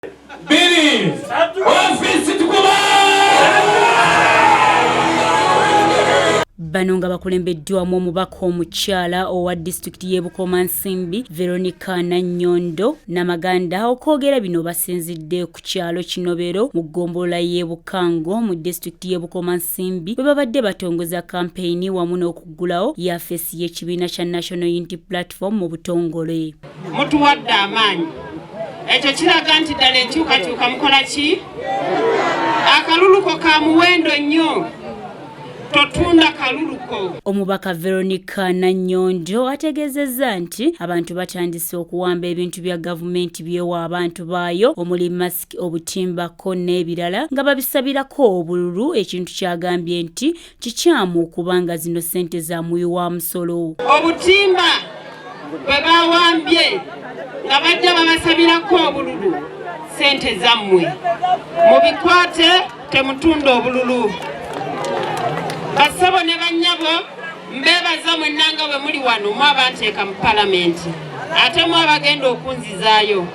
2, ofiisi tukuba. Bano nga bakulembeddwamu omubaka omukyala owa disitulikiti y'e Bukomansimbi, Veronica Nannyondo Namaganda, okwogera bino basinzidde ku kyalo Kinobero mu ggombolola y'e Bukango mu disitulikiti y'e Bukomansimbi bwe babadde batongoza kampeyini wamu n'okuggulawo yafeesi y'ekibiina kya National Unity Platform mu butongole. Mutuwadde amaanyi, ekyo kiraga nti ddala enkyukakyuka mukola ki? Akaluluko ka muwendo nnyo, totunda kaluluko. Omubaka Veronica Nannyondo ategeezezza nti abantu batandise okuwamba ebintu bya gavumenti byewa abantu baayo omuli masiki, obutimba ko n'ebirala nga babisabirako obululu, ekintu ky'agambye nti kikyamu kubanga zino ssente za muwi wa musolo. Obutimba bwe bawambye nga bajja babasabirako obululu, ssente zammwe mubikwate, temutunda obululu. Bassebo ne bannyabo, mbeebaza mwenna nga bwe muli wano, mu abanteeka mu palamenti ate mu abagenda okunzizaayo.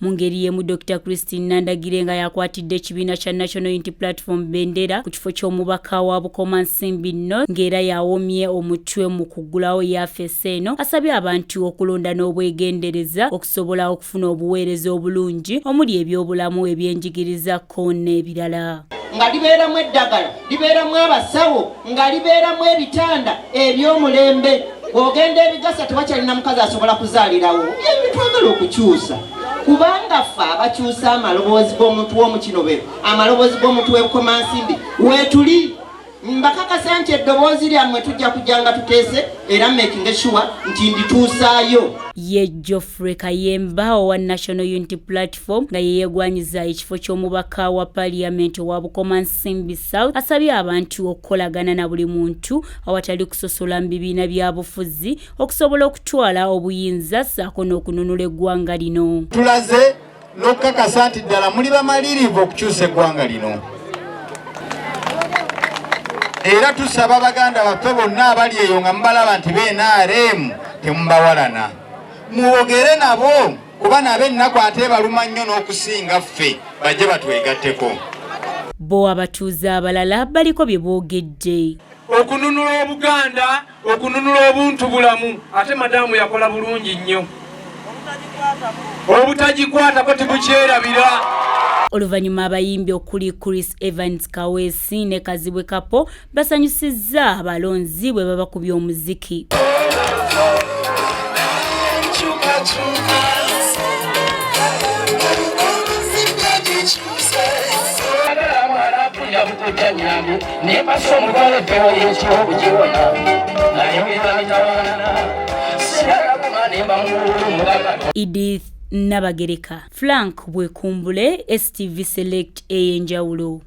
Mu ngeri y'emu, Dr Christine Nandagire nga yakwatidde ekibiina kya National Unity Platform bendera ku kifo ky'omubaka wa Bukomansimbi North, ng'era yawomye omutwe mu kuggulawo yafeesi eno, asabye abantu okulonda n'obwegendereza okusobola okufuna obuweereza obulungi omuli ebyobulamu, ebyenjigiriza ko n'ebirala. Nga libeeramu eddagala, libeeramu abasawo, nga libeeramu ebitanda eby'omulembe. Bw'ogenda ebigasa tewakyalina mukazi asobola kuzaalirawo. Byebitwagala okukyusa, kubanga ffe abakyusa amaloboozi g'omuntu w'omukinobero, amaloboozi g'omuntu w'ebukomansimbi weetuli. Mbakakasa nti eddoboozi lyammwe tujja kujja nga tuteese era making sure nti ndituusaayo. Ye Geoffrey Kayemba owa National Unity Platform nga yeyeegwanyiza ekifo ky'omubaka wa Parliament owa Bukomansimbi South, asabye abantu okukolagana na buli muntu awatali kusosola mu bibiina bya bufuzi okusobola okutwala obuyinza ssaako n'okununula eggwanga lino. Tulaze n'okukakasa nti ddala muli bamalirivu okukyusa eggwanga lino, era tusaba baganda baffe bonna abali eyo nga mubalaba nti ba NRM, temubawalana, mwogere nabo, kuba nabo ennaku ate baluma nnyo n'okusinga ffe, bajje batwegatteko. Bo abatuuze abalala baliko bye boogedde. Okununula Obuganda, okununula obuntu bulamu, ate madamu yakola bulungi nnyo, obutagikwatako tibukyerabira. Oluvannyuma abayimbi okuli Chris Evans Kaweesi ne Kazibwe Kapo basanyusizza abalonzi bwe babakubye omuziki. Edith Nabagereka, Frank Bwekumbule, STV Select ey'enjawulo.